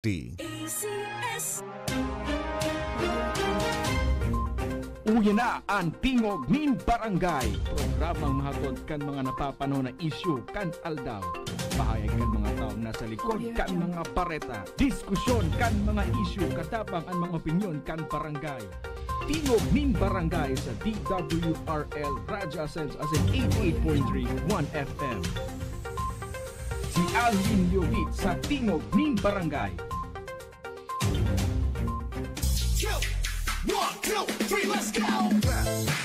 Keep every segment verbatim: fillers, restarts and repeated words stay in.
T. Uya na an Tingog nin Barangay, programang mahatod kan mga napapanahon na isyu kan aldaw. Pahayag kan mga taong nasa likod kan mga bareta. Diskusyon kan mga isyu, katabang an mga opinyon kan barangay. Tingog nin Barangay sa D W R L Radyo Asensa asin eighty-eight point three One F M. Si Alvin Leovit sa Tingog nin Barangay. Yo! One, two, three, let's go! Clap,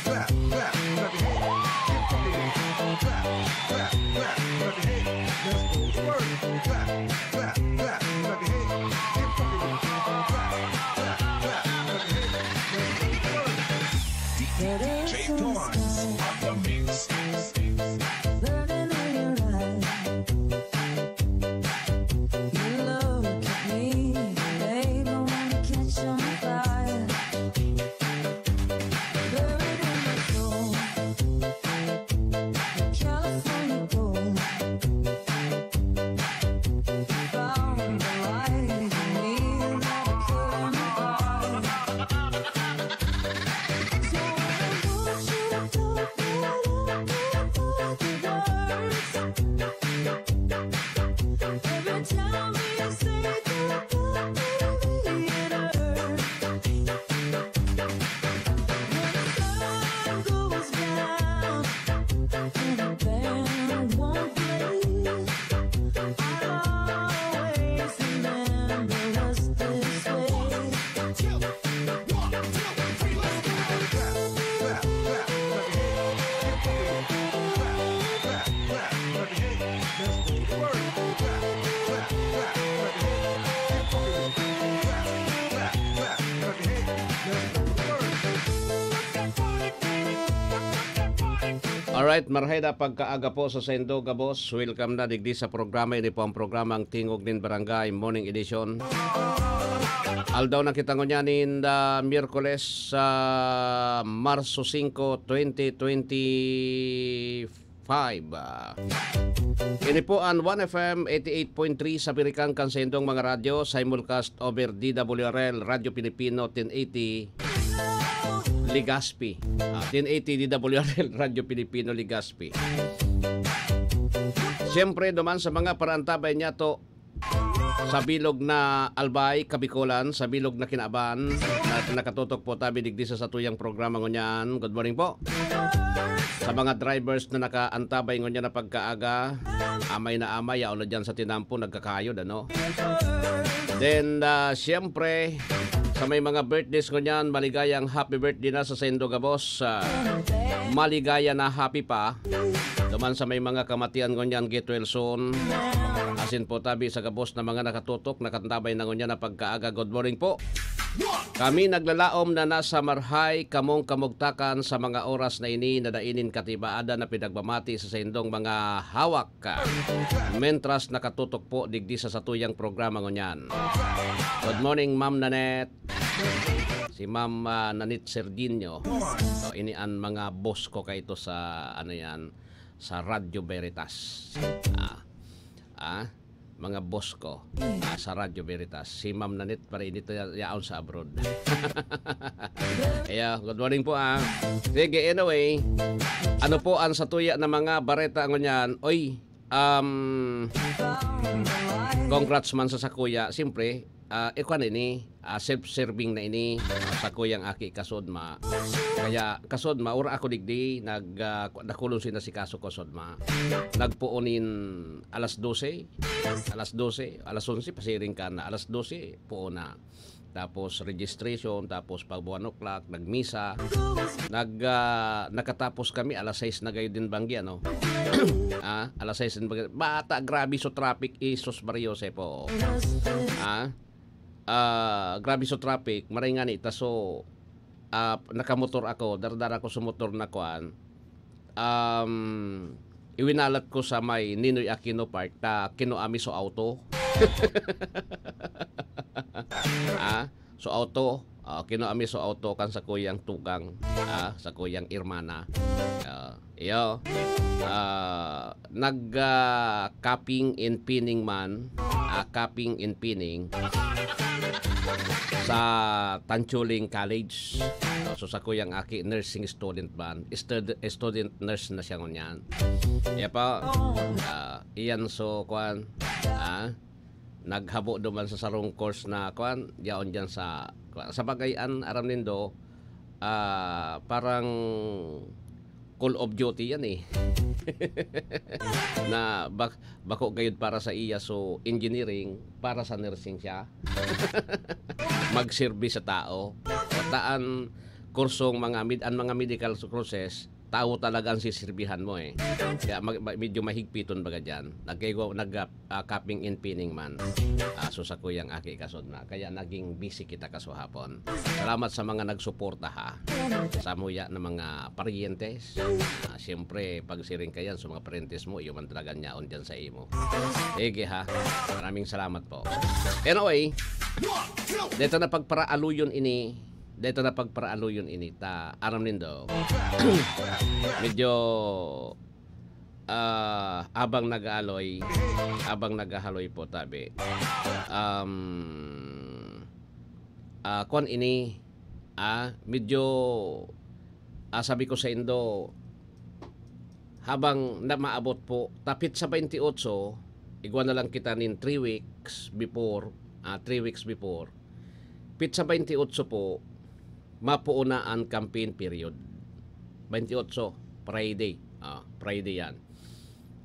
clap, clap, clap your hands. Keep fucking it. Clap, clap, clap, clap your hands. Let's go to work. Clap, clap, clap, clap your hands. Keep fucking it. Clap, clap, clap, clap your hands. Let's go to work. D J Torrance on the mix. Burning in your eyes. You look at me, babe, I wanna catch on fire. Buried in my soul, California gold. Found the light in me, never could. Alright, marhay na pagkaaga po sa saindo gabos. Welcome na digdi sa programa. Ini po ang programang Tingog nin Barangay, Morning Edition. Aldaw na kita ngunyan nin, ah, Miyerkules, sa Marso singko, twenty twenty-five. Ah, ini po an One F M eighty-eight point three sa birikang kan saindong mga radyo, simulcast over D W R L, Radyo Pilipino, ten eighty, Legazpi. Ah, ten eighty D W R L, Radyo Pilipino, Legazpi. Siyempre, duman sa mga paraantabay niyato, sa bilog na Albay, Kabikolan, sa bilog na Kinaban, na nakatutok po tabi digdi sa satuyang programa ngunyan. Good morning po. Sa mga drivers na nakaantabay ngunyan na pagkaaga, amay na amay, yaon na dyan sa tinampo, nagkakayod, ano? Then, ah, siyempre, sa may mga birthdays ngunyan, maligayang happy birthday na sa saindo gabos. Ah, maligaya na happy pa. Duman sa may mga kamatian ngunyan, get well soon. Asin po tabi sa gabos na mga nakatutok, nakantabay na ngunyan na pagkaaga. Good morning po. Kami naglalaom na nasa marhay kamong kamugtakan sa mga oras na ini na dai nin katibaada na pinagmamati sa saindong mga hawak. Mentras nakatutok po digdi sa satuyang programa ngunyan. Good morning, Ma'am Nanette. Si Ma'am, ah, Nanette Serginio. So, ini an mga boss ko kaito sa, ano yan, sa Radyo Veritas. Ah, ah, mga boss ko, ah, sa Radyo Veritas. Si Ma'am Nanette pa rin dito ya-, yaon sa abroad. Kaya, good morning po, ah. Sige, anyway, ano po ang satuya na mga bareta ngunyan? Oy, um, congrats man sa sakuya. Siyempre, ah, ikwan ini, ah, self-serving na ini, ah, sakuyang aki kasudma. Kaya kasudma, ora ako digdi, nag, ah, dakulon sinasikaso ko sudma. Nagpuon nin alas dose, alas dose, alas onse, pasiring ka na, alas dose, puon na. Tapos registration, tapos pag one o'clock, nagmisa. Nag, ah, nakatapos kami, alas sais na gayo din banggi, ano? Ah, alas sais din banggi. Bata, grabe so traffic, Isus Maria Jose po. Ah, ah, grabe so traffic, maray nga ni, ta so, ah, nakamotor ako, dardara ko sa motor na kuan. Um, iwinalat ko sa may Ninoy Aquino Park, ta kinuha mi so auto. Ah, so auto, Ah, kinua mi so auto kan sakuyang tugang, ah, sakuyang hermana. Ah, iyo. Ah, nag, ah, capping and pinning man, ah, capping and pinning sa Tanchuling College. Ah, so, sakuyang aki, nursing student man. Stud-, student nurse na siya ngunyan. Iya pa, ah, iyan so, kwan, ah, naghabo duman sa sarong course na, kwan, yaon diyan sa, kwan, sa bagay, an aram nindo, ah, parang Call of Duty yan, eh. Na bak-, bako gayud para sa iya, so engineering, para sa nursing siya. Magserbi sa tao. Taan kursong mga med-, an mga medical courses, tao talaga an sisirbihan mo, eh. Kaya mag-, ma-, medyo mahigpiton baga diyan. Nagkaigo-, nag-, ah, capping and pinning man. Ah, so sakuyang aki kasod na. Kaya naging busy kita kasuhapon. Salamat sa mga nagsuporta, ha. Samuya na mga paryentes. Ah, siyempre, pagsiring ka yan sa mga paryentes mo, iyo man talaga nyaon dyan sa imo. Sige, ha. Maraming salamat po. Anyway, dito na pagparaaluyon ini, dito na pagparaaluyon ini, ta aram nindo. Medyo, ah, abang nag-aaloy, abang naghahaloy po, tabi. Um, ah, kwan ini, ah, medyo, ah, sabi ko sa indo, habang na maabot po, tapit sa twenty-eight, igwa na lang kita nin three weeks before, ah, three weeks before, pitsa twenty-eight po, mapuo na an campaign period. Twenty-eight, Friday. Ah, Friday yan.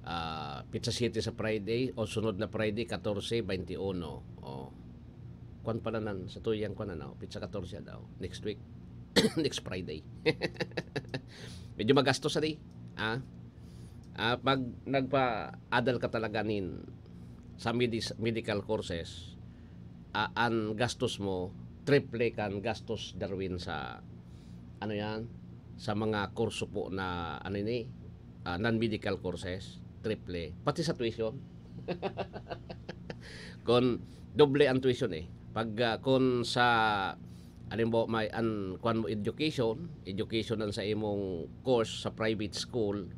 Ah, pitsa siyete sa Friday, o sunod na Friday, katorse, twenty-uno. Oh. Kwan pala nan, sa tuyang kwan, ano, pitsa katorse daw. Next week. Next Friday. Medyo magastos, adi. Ah? Ah, pag nagpa-adal ka talaga nin sa medis-, medical courses, ah, an gastos mo, triple kan gastos, Darwin, sa, ano yan, sa mga kurso po na, ano ini, ah, non-medical courses, triple. Pati sa tuition. Kun doble ang tuition, eh. Pag, ah, kun sa, halimbawa, may an-, kwan mo, education, education an sa imong course sa private school,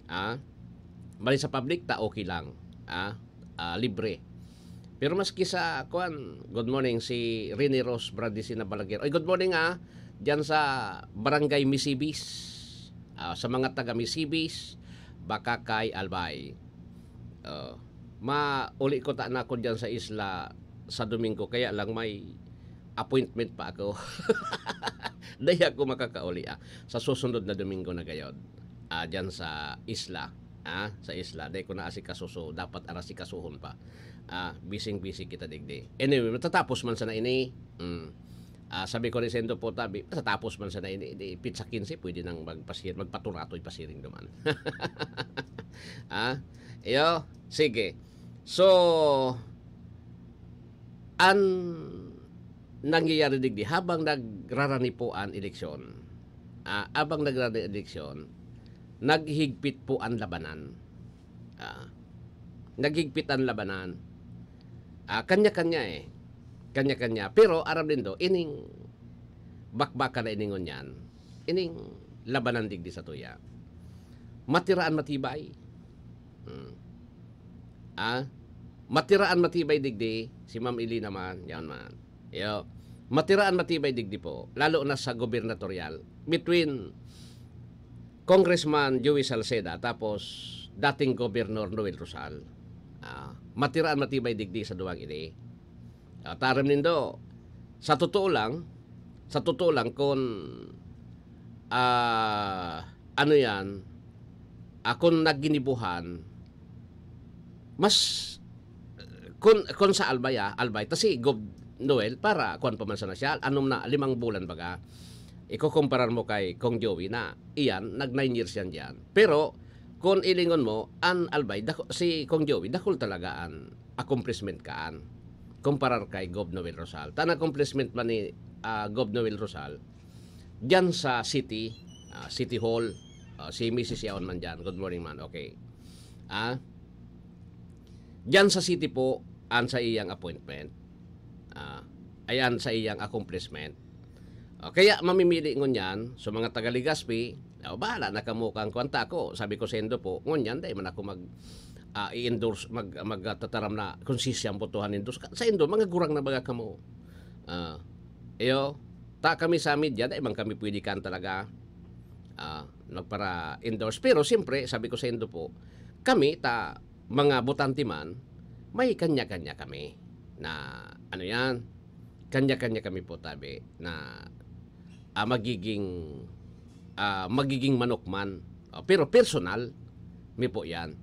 ah, bali sa public ta, okay lang, ah, ah, libre. Pero maski sa, kwan, good morning, si Rene Rose Bradicina Balaguer. Oy, good morning, ah, diyan sa Barangay Misibis. Ah, sa mga taga Misibis, Bacacay, Albay. Oh, mauli ko ta na ako diyan sa isla sa Domingo, kaya lang may appointment pa ako. Dai ako makakauli, ah. Sa susunod na Domingo na gayod, ah, diyan sa isla, ah, sa isla. Dai ko na asikaso, so dapat arasikasuhon pa. Ah, bising-busy kita digdi. Anyway, matatapos man sana ini. Mm. Ah, sabi ko ni Sendo po, tabi, matatapos man sana ini. Di, pitsa kinse, pwede nang magpasir-, magpaturatoy pasiring duman. Ah, iyo, sige. So, an nangyayari digdi, habang nagrarani po an eleksyon, ah, habang nagrarani eleksyon, naghigpit po an labanan. Ah, naghigpit an labanan. Ah, kanya-kanya, eh. Kanya-kanya. Pero aram nindo, ining bakbakan na ini ngunyan, ining labanan digdi sa tuya, matiraan matibay. Hmm. Ah, matiraan matibay digdi, si Ma'am Eli naman, yan man. Yo. Matiraan matibay digdi po, lalo na sa gubernatorial, between Congressman Joey Salceda tapos dating Gobernador Noel Rosal. Ah, matiraan matibay digdi sa duwang ini. Ah, taram nindo, sa totoo lang, sa totoo lang, kun, ah, ano yan, ah, kun naginibuhan, mas, kun, kun sa Albay, ah, Albay, ta si Gov Noel, para, kuwan pa man sana siya, anom na, limang bulan baga, ikukumparar mo kay Kong Joey na, iyan, nag nine years yan diyan. Pero, kun ilingon mo, an Albay, dako-, si Kong Joey, dakul talaga an accomplishment kaan, kumparar kay Gov Noel Rosal. Ta an accomplishment man ni, ah, Gov Noel Rosal, diyan sa city, ah, City Hall, ah, si Misis yaon man diyan. Good morning, man. Okay. Ah, diyan sa city po, an sa iyang appointment. Ah, ayan sa iyang accomplishment. O kaya mamimili ngunyan, so mga taga Legazpi, "O, bahala na kamo kan kwan ta ako." Sabi ko saindo po, ngunyan dai man ako mag, ah, i-endorse, mag, magtataram na kung si siya ang botohan nindo. Sa, saindo, mga gurang na baga kamo. Ah, iyo, ta kami sa media, dai man kami pwede kan talaga, ah, magpara-endorse. Pero siyempre, sabi ko saindo po, kami ta mga botante man, may kanya-kanya kami na, ano yan, kanya-kanya kami po tabi na, ah, magiging, ah, magiging manok man. O, pero personal, mi po yan.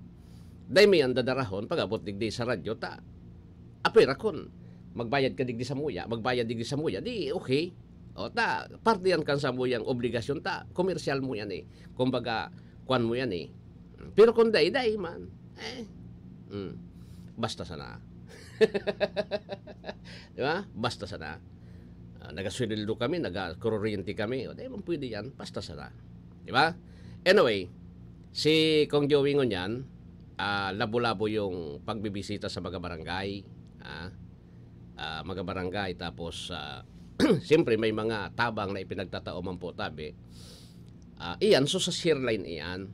Dai mi yan dadarahon pag-abot digdi sa radyo ta. Apira kun magbayad ka digdi sa muya, magbayad digdi sa muya, di okay. O, ta, parte yan kan sa muyang obligasyon ta, komersyal mo yan eh. Kumbaga, kwan mo yan eh. Pero kung dai-dai man, eh, mm, basta sana. Di ba? Basta sana. Ah, nagasweldo kami, nagakuryente kami, o, di man pwede yan, basta sana. Di ba? Anyway, si Kong Joey ngunyan, ah, labo-labo yung pagbibisita sa mga barangay, ah, ah, mga barangay, tapos, ah, siyempre may mga tabang na ipinagtatao man po tabi. Ah, iyan, so sa share line iyan.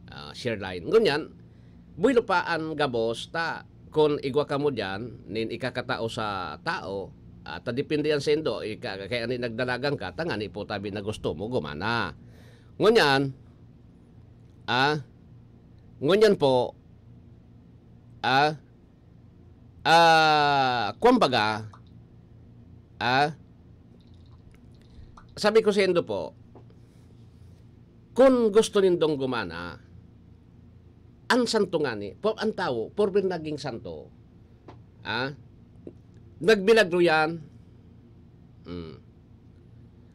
Ah, share line. Ngunyan, buwelo pa an gabos ta kun igwa kamo diyan nin ikakatao sa tao, ah, ta depende yan saindo, ika-, kaya ni nagdalagan ka, tangani po tabi na gusto mo gumana. Ngunyan, ah, ngunyan po, ah, ah, kumbaga, ah, sabi ko saindo po, kun gusto nindong gumana, an santo ngani, po, an tawo, porming naging santo, ah, nagmilagro yan. Hmm.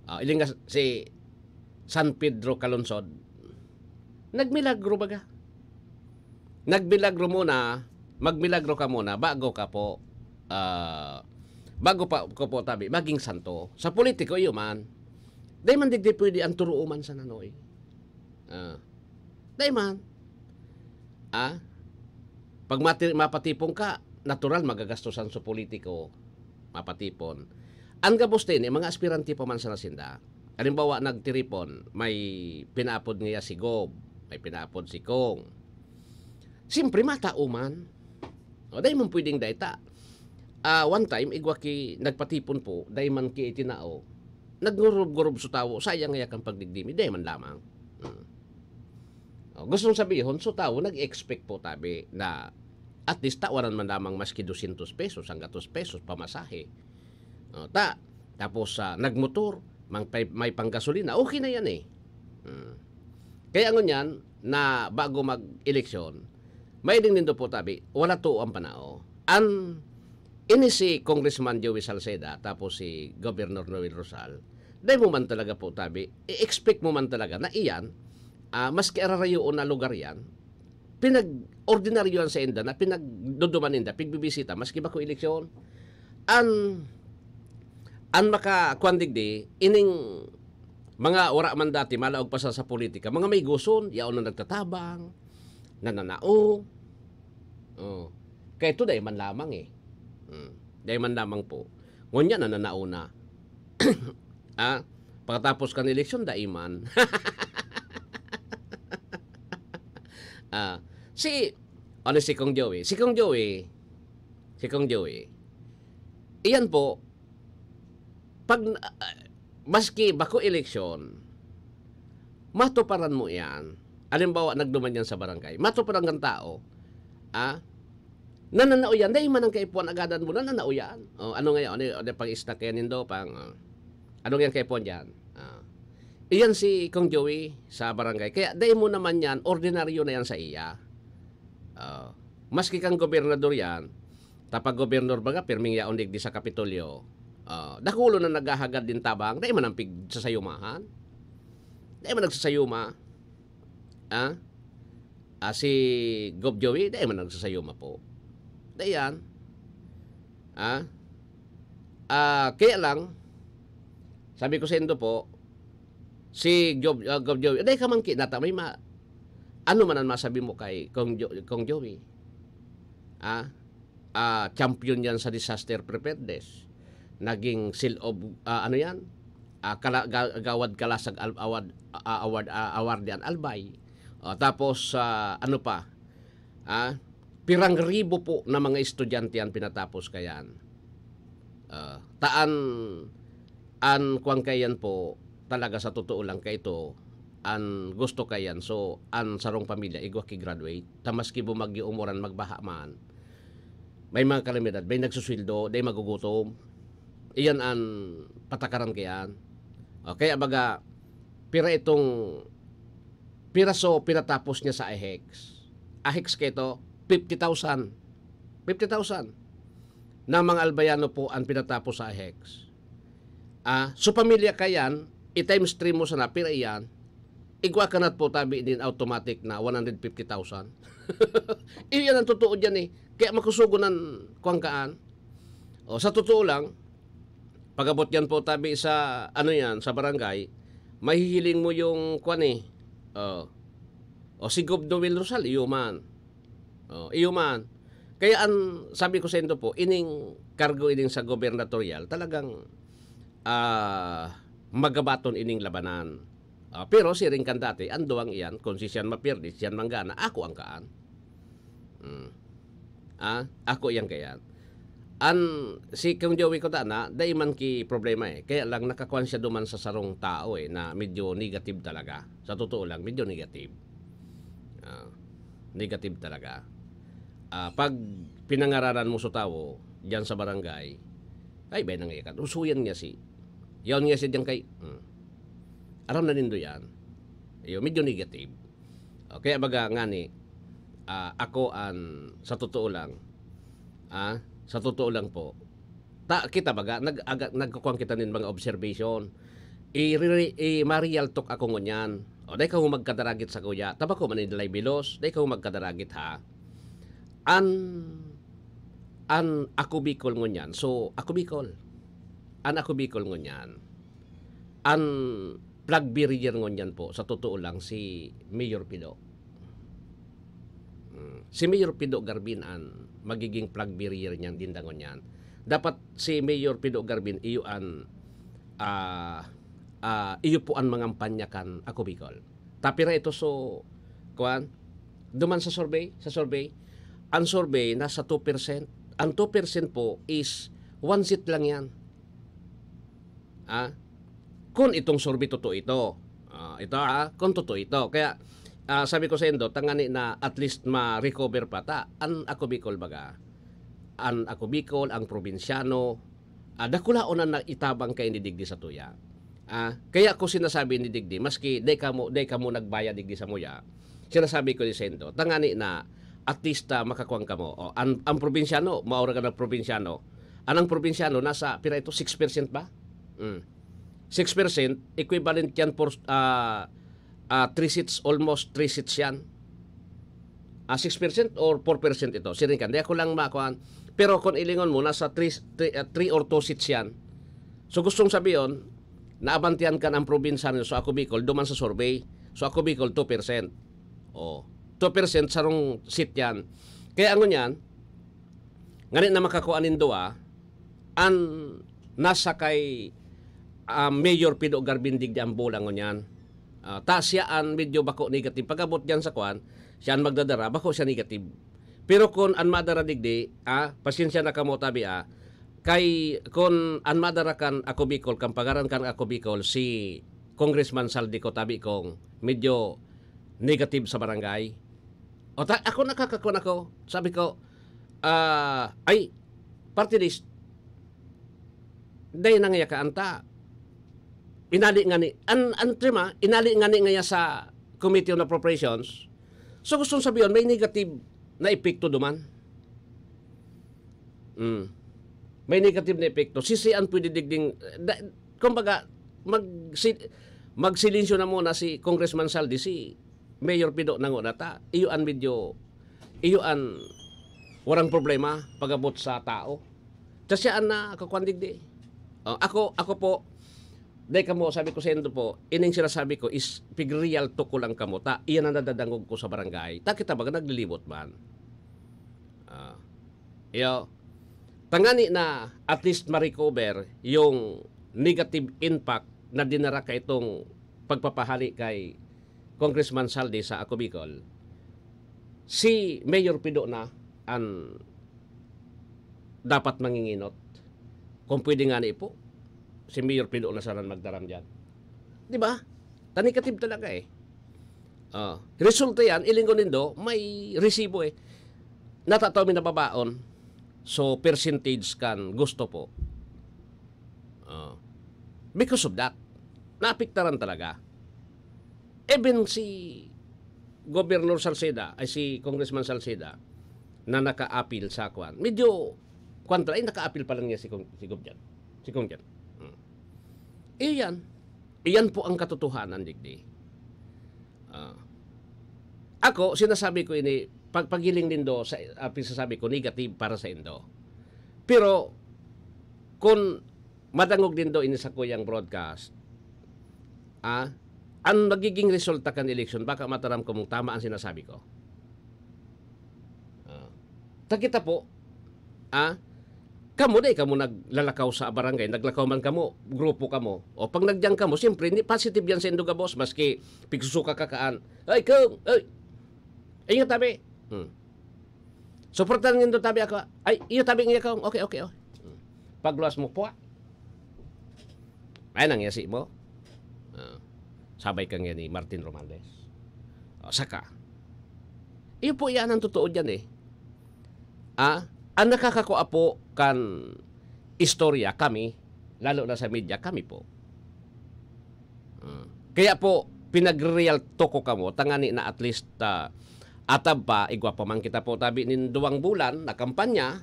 Ah, ilinga si San Pedro Calungsod, nagmilagro baga. Nagmilagro muna, magmilagro ka muna bago ka po, ah, bago pa ka po tabi maging santo. Sa politiko, iyo man. Dai man digdi pwede ang turuoman sa nanoy. Ah. Dai man. Ah? Pag mati-, mapatipon ka, natural magagastosan sa politiko. Mapatipon. Ang gabos din, eh, mga aspirante pa man sana sinda. Halimbawa, nagtiripon, may pinaapod niya si Gob, may pinaapod si Kong. Siyempre, matao man. O, dai man pwedeng dai ta. Ah, one time, igwa ki nagpatipon po, dai man ki itinao. Nagngurub-ngurub sa tawo, sayang ngaya kan pagdigdi mi, dai man lamang. Hmm. O, gustong sabihon, so tawo nag-expect po tabi na at least tawaran man lamang maski dosyentos pesos, sanggatos pesos, pamasahe. O, ta, tapos, ah, nagmotor, mang-, may, may panggasolina, okay na yan eh. Hmm. Kaya ngunyan, na bago mag-eleksyon, mahiling nindo po tabi, wala to ang panao. An, ini si Congressman Joey Salceda, tapos si Governor Noel Rosal, dai mo man talaga po tabi, i-expect mo man talaga na iyan, ah, maski ararayoon na lugar yan, pinag-ordinaryo yan sa inda na pinagduduman ninda, pigbibisita, maski bako eleksyon. An, an maka, kwan digdi, ining mga wara man dati, malaog pa sa, sa politika, mga may guson, yaon na nagtatabang, nananao. Oh. Kaya ito, dai man lamang eh. Hmm. Dai man lamang po. Ngunyan, nananao na. Ah, pagkatapos kan eleksyon, dai man. Ah, si, ano si Kong Joey? Si Kong Joey, si Kong Joey, iyan po, pag, ah, maski bako eleksyon, matuparan mo iyan. Halimbawa, nagduman yan sa barangay. Matuparan kang tao, ah, nananao yan, dai man ang kaipuhan, agadan mo, nananao yan. O, ano ngayon? Ano, ano pang snack yan nindo? Pang, ah, ano yan kaipuhan dyan? Ah, iyan si Kong Joey sa barangay. Kaya dai mo naman yan, ordinaryo na yan sa iya. Ah, maski kang gobernador yan, ta pag gobernador baga, pirming yaon digdi sa Kapitolyo. Ah, dakulo na naghahagad din tabang, dai man ang pigsasayumahan. Dai man nagsasayuma. Ah? Ah, si Gov Joey, dai man nagsasayuma po. Dai yan. Ah? Ah, kaya lang, sabi ko saindo po, si Gov, ah, Gov Joey, dai ka man kinata, may ma-, ano man ang masabi mo kay Kong Jo-, Kong Joey? Ah? Ah, champion yan sa disaster preparedness. Naging seal of, ah, ano yan? ah, kala-, ga-, gawad kalasag al-, awad, ah, award, ah, award yan, Albay. O, tapos, ah, ano pa? Ah, pirang ribo po na mga estudyante ang pinatapos kayan. Ah, taan, an kwan kayan po, talaga sa totoo lang kaito, an gusto kayan. So, an sarong pamilya, igwa ki graduate. Ta maski bumagyo umuran, magbaha man, may mga kalamidad, may nagsusweldo, may magugutom. Iyan an patakaran kayan. O, kaya baga, pira itong, pira so pinatapos niya sa ahex. Ahex kaito, fifty thousand. Fifty thousand na mga Albayano po ang pinatapos sa ahex. Ah, so pamilya kayan, i-times three mo sana, pira iyan, igwa ka na po tabi din automatic na one hundred fifty thousand. Iyan ang totoo diyan eh. Kaya makusugon ang kuwang kaan. O, sa totoo lang, pag-abot yan po tabi sa, ano yan, sa barangay, mahihiling mo yung kwan eh. O, o si Gob Noel Rosal, iyo man. O, iyo man. Kaya an sabi ko saindo po, ining kargo ining sa gubernatorial, talagang, ah, magabaton ining labanan. Ah, pero siring kan dati, an duwang iyan, kun si siyan mapirdi, siyan manggana, ako an kaan. Hmm. Ah, ako iyan kayan. An, si Kong Joey ko tana, dai man ki problema eh. Kaya lang nakakuan siya duman sa sarong tao eh, na medyo negative talaga. Sa totoo lang, medyo negative. Ah, negative talaga. Ah, pag pinangaranan mo sa tawo, diyan sa barangay, ay, bay nang iyakan. Uso yan nga si, yaon nga siya diyan kay, hmm. Aram na nindo yan. Iyo, medyo negative. O, kaya baga ngani, ah, ako an, sa totoo lang, ah, sa totoo lang po, ta, kita baga, nag-, aga-, nagkukuwang kita nin mga observation. I, i, i, ma-real talk ako ngunyan. O, dai kamo magkadaragit sa kuya. Tabako man ni Dalay Bilos, dai kamo magkadaragit, ha? An, an Ako Bicol ngunyan. So, Ako Bicol. An Ako Bicol ngunyan. An flag bearer ngunyan po, sa totoo lang, si Mayor Pido. Hmm. Si Mayor Pido Garbin an magiging flag bearer niyan dinda ngunyan. Dapat si Mayor Pido Garbin, iyo an, ah, ah, iyo po an mangampanya kan Ako Bicol. Tapira ito so, kuwan, duman sa survey, sa survey, ang survey nasa two percent. Ang two percent po is one seat lang yan. Ah, kung itong survey totoo ito. Ah, ito, ah, kung totoo ito. Kaya, ah, sabi ko saindo, tangani na at least ma-recover pa ta. An Ako Bicol baga. An Ako Bicol, ang probinsyano, ah, dakulaon an naitabang kaini digdi satuya. Ah, kaya ko sinasabi ni digdi, maski dai kamo, dai kamo nagbayad digdi samuya, sinasabi ko ni saindo, tangani na at least, ah, makakuan kamo. O, an, ang probinsyano, maura ka na probinsyano. An ang probinsyano, nasa, pira ito, six percent ba? Mm. Six percent, equivalent yan for, ah, ah, three seats, almost three seats yan. Ah, six percent or four percent ito? Siring kan, di ako lang makuan. Pero kung ilingon mo, nasa three, three, ah, three or two seats yan. So, gustong sabihin, naabantihan kan ang probinsya ninyo. So, Ako Bicol, duman sa survey. So, Ako Bicol, two percent. O, two percent sarong seat yan. Kaya ang ngunyan, ngani na makakuha nin duwa, an nasa kay, ah, Mayor Pido Garbin digdi ang bola ngunyan. Ah, ta siya an medyo bako negative. Pag-abot diyan sa kwan, siya an magdadara, bako siya negative. Pero kun an madara digdi, ah, pasensya na kamo tabi, ah, kay kun an madara kan Ako Bicol, kan pagaran kan Ako Bicol, si Congressman Zaldy ko tabi kong medyo negative sa barangay. O ta-, ako nakakakuan ako, sabi ko, ah, ay, party list, dai na ngaya kaanta. Inali ngani, an, an tema, inali ngani ngaya sa Committee on Appropriations. So, gustong sabihin, may negative na epekto duman. Mm. May negative na epekto. Sisi an pwede digding, da, kumbaga, mag, si, magsilensyo na muna si Congressman Zaldy, si Mayor Pido na nguna ta. Iyo an medyo, iyo an warang problema pag-abot sa tao. Ta siya an nakakuan digdi. Oh, ako, ako po, dai kamo, sabi ko saindo po, ining sinasabi ko is pig-real talk ko lang kamo. Ta, iyan ang nadadangog ko sa barangay. Ta kita baga naglilibot man. Ah, iyo, tangani na at least ma-recover yung negative impact na dinara kaitong pagpapahali kay Congressman Zaldy sa Ako Bicol, si Mayor Pido na an dapat manginginot. Kung pwede ngani po, si Mayor Pido na sana magdaram diyan. Di ba? Ta negative talaga eh. Ah, resulta yan, ilingon nindo, may resibo eh. Natataw mi nababaon. So, percentage kan gusto po. Ah, because of that, naapektaran talaga. Even si Governor Salceda, ay si Congressman Salceda, na naka-appeal sa kwan, medyo, kwan, ay naka-appeal pa lang niya si Cong-, si Gov dyan. Si Cong dyan. Hmm. Iyan. Iyan po ang katotohanan, digdi. Ah. Ako, sinasabi ko ini, pag pagiling nindo, sa, ah, pagsasabi ko, negative para sa indo. Pero, kung madangog nindo ini sa kuyang broadcast, ah, ang magiging resulta kan eleksyon, baka mataram ko mong tama ang sinasabi ko. Ah. Ta kita po, ah, kamo, di kamo naglalakaw sa barangay, naglakaw man kamo, grupo kamo. O pag nagyang kamo, siyempre, ni positive yan sa indo gabos, maski pigsusuka ka kaan. Ay, kung, ay, ay, nga tabi. Hmm. Suportahan nindo tabi ako. Ay, iyo tabi nga kung, okay, okay, oh. Hmm. Pagluwas mo, puwa. Ay, nangyasi mo. Ah, sabay ka nga ni Martin Romualdez. O, saka. Iyo po yan ang totoo dyan eh. Ah, ang nakakakua po kan istorya, kami, lalo na sa media, kami po. Hmm. Kaya po, pinagre-real talk ko kamo, tangani na at least, ah, atab pa, igwa pa man kita po tabi nin duwang bulan na kampanya,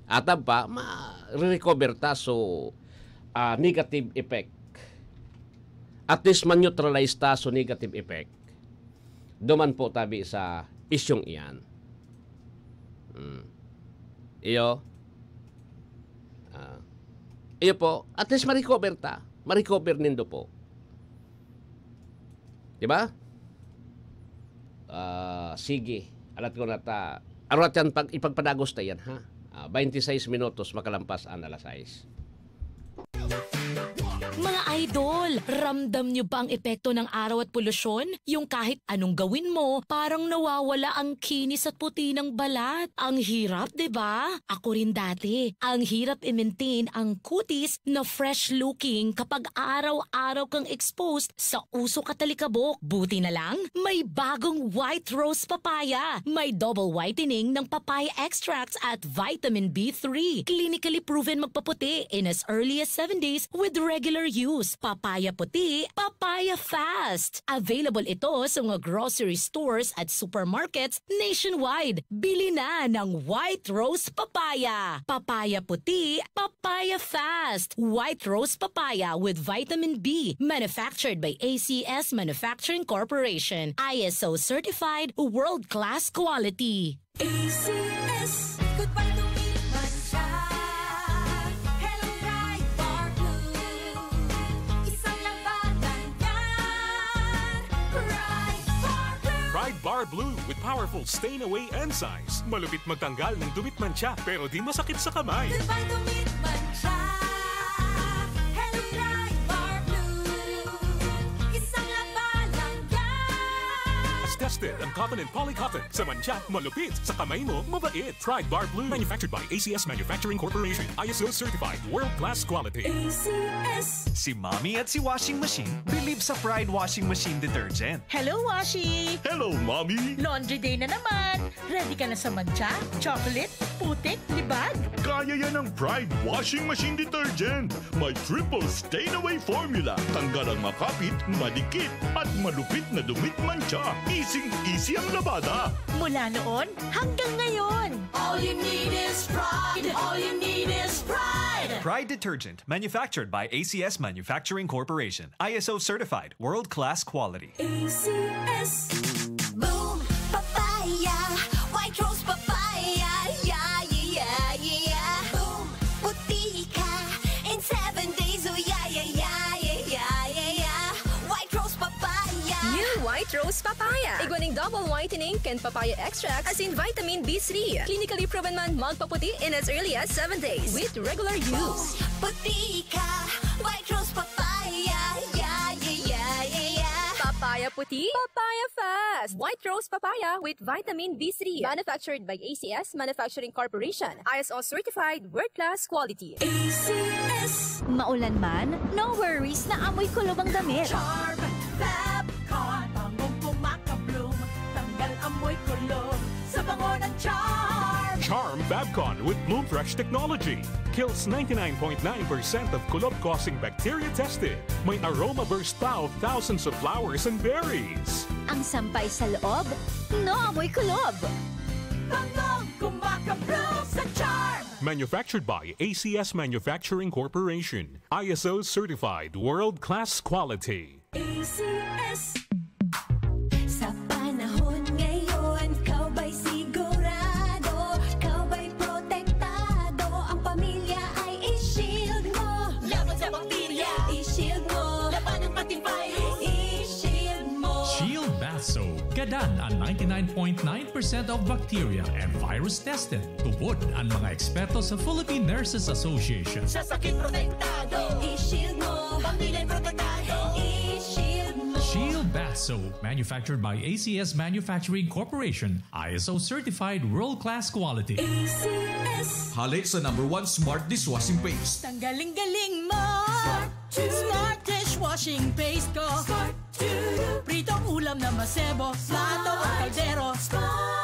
atab pa, ma-recover ta, so, ah, negative effect. At least, ma-neutralize ta, so negative effect. Duman po tabi sa isyong iyan. Hmm. Iyo. Ah. Iyo po, at least ma-recover ta. Ma-recover nindo po. Di ba? Ah, sige. Alat ko na ta. Arat yan pag ipagpadagos ta yan, ha? Ah, twenty-six minutos makalampas ang alas sais. Mga idol, ramdam nyo ba ang epekto ng araw at polusyon? Yung kahit anong gawin mo, parang nawawala ang kinis at puti ng balat. Ang hirap, di ba? Ako rin dati. Ang hirap i-maintain ang kutis na fresh-looking kapag araw-araw kang exposed sa usok at alikabok. Buti na lang, may bagong White Rose Papaya. May double whitening ng papaya extracts at vitamin B three. Clinically proven magpaputi in as early as seven days with regular use. Papaya puti, papaya fast. Available ito sa mga grocery stores at supermarkets nationwide. Bili na ng White Rose Papaya. Papaya puti, papaya fast. White Rose Papaya with vitamin B. Manufactured by A C S Manufacturing Corporation. I S O certified, world-class quality. A C S. Goodbye to me, mancha. Hello, Pride Bar Blue. Isang labanan yan. Pride Bar Blue. Pride Bar Blue with powerful stain away enzymes. Malupit magtanggal ng dumit, mancha, pero di masakit sa kamay. Goodbye to me, mancha. Hello, Pride Bar Blue. Isang labanan yan. Tested ang cotton and polycotton. Sa mancha, malupit. Sa kamay mo, mabait. Pride Bar Blue. Manufactured by A C S Manufacturing Corporation. I S O certified. World class quality. A C S. Si Mommy at si Washing Machine believe sa Pride Washing Machine Detergent. Hello, Washi! Hello, Mommy! Laundry day na naman! Ready ka na sa mancha, chocolate, putik, libag? Kaya yan ng Pride Washing Machine Detergent. May triple stain away formula. Tanggal ang makapit, madikit, at malupit na dumit, mancha. Easy-easy ang labada. Mula noon hanggang ngayon. All you need is Pride. All you need is Pride. Pride Detergent, manufactured by A C S Manufacturing Corporation. I S O certified, world-class quality. A C S. Boom! Papaya! White Rose Papaya! Yeah, yeah, yeah, yeah! Boom! Puti ka in seven days! Oh, yeah, yeah, yeah, yeah, yeah, yeah, yeah! White Rose Papaya! New White Rose Papaya. Igwa ning double whitening kan papaya extract asin vitamin B three. Clinically proven man magpaputi in as early as seven days with regular use. Boom! Puti ka! White Rose Papaya! Puti, papaya fast. White rose papaya with vitamin B three. Manufactured by A C S Manufacturing Corporation. I S O certified, world-class quality. A C S. Maulan man, no worries na amoy kulob ang damit. Charm Fab Con, bangong kumakabloom, tanggal amoy kulob sa bango ng Charm. Charm Fabcon with Bloom Fresh technology kills ninety-nine point nine percent of kulob-causing bacteria tested. May aroma burst pa of thousands of flowers and berries. Ang sampay sa loob, no amoy kulob. Bangong kumakabloom sa Charm. Manufactured by A C S Manufacturing Corporation. I S O certified, world-class quality. A C S. Sa panahon ngayon, ikaw ba'y sigurado? Ikaw ba'y protektado? Ang pamilya ay i-shield mo. Laban sa bakterya, i-shield mo. Labanan pati virus, i-shield mo. Shield Bath Soap. Gadan ang ninety-nine point nine percent of bacteria and virus tested. Tubod ang mga eksperto sa Philippine Nurses Association. Sa sakit protektado, i-shield mo. Pamilya protektado, i-shield mo. Shield Bath Soap, manufactured by A C S Manufacturing Corporation, I S O certified, world-class quality. A C S. Hale sa number one smart dishwashing paste. Tanggaling-galing mo. Smart dishwashing paste ko. Smart. Pritong ulam na masebo, plato o kaldero,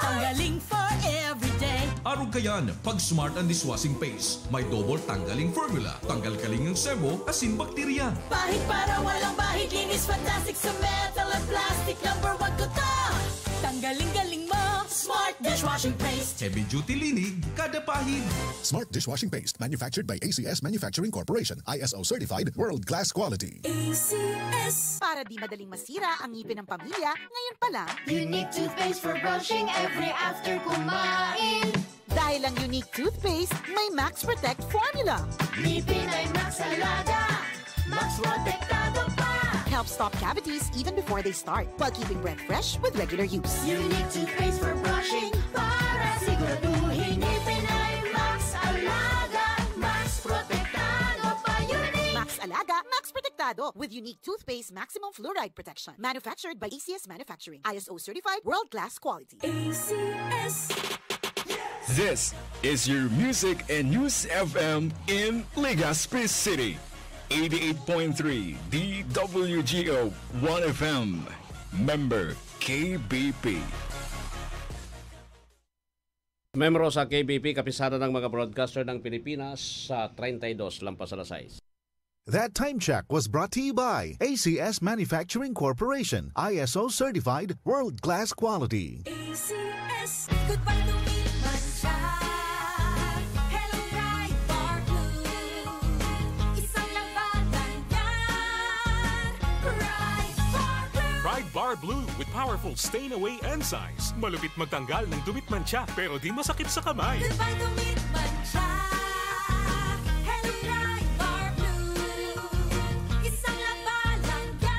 tanggaling for everyday. Arog kayan, pag Smart ang dishwashing paste, may double tanggaling formula. Tanggal kaling ang sebo, asin bakterya. Pahid para walang bahid, linis fantastic sa metal at plastic. Number one ko to. Tanggaling-galing mo, Smart dishwashing paste. Heavy duty linig, kada pahid. Smart dishwashing paste, manufactured by A C S Manufacturing Corporation, I S O certified, world class quality. A C S. Para di madaling masira ang ngipin ng pamilya, ngayon pa lang. Unique toothpaste for brushing every after kumain. Dahil ang Unique toothpaste may Max Protect formula. Ngipin ay Max Alaga, Max Protektado pa. Help stop cavities even before they start, while keeping breath fresh with regular use. Unique toothpaste for brushing para siguraduhin ngipin ay Max Alaga, Max Protektado pa. Unique. Max Alaga, Max Protektado with Unique toothpaste maximum fluoride protection. Manufactured by A C S Manufacturing. I S O certified, world class quality. A C S. This is your music and news F M in Legazpi City. Eighty-eight point three D W G O One F M. Member K B P. Membro sa K B P, Kapisanan ng mga Broadcaster ng Pilipinas, sa treinta y dos lampas alas sais. That time check was brought to you by A C S Manufacturing Corporation, I S O certified, world class quality. A C S. Goodbye to me, mancha. Hello, Pride Bar Blue. Isang labanan yan. Pride Bar Blue. Pride Bar Blue with powerful stain away enzymes. Malupit magtanggal ng dumi at mancha, pero di masakit sa kamay. Goodbye to me, mancha. Hello, Pride Bar Blue. Isang labanan yan.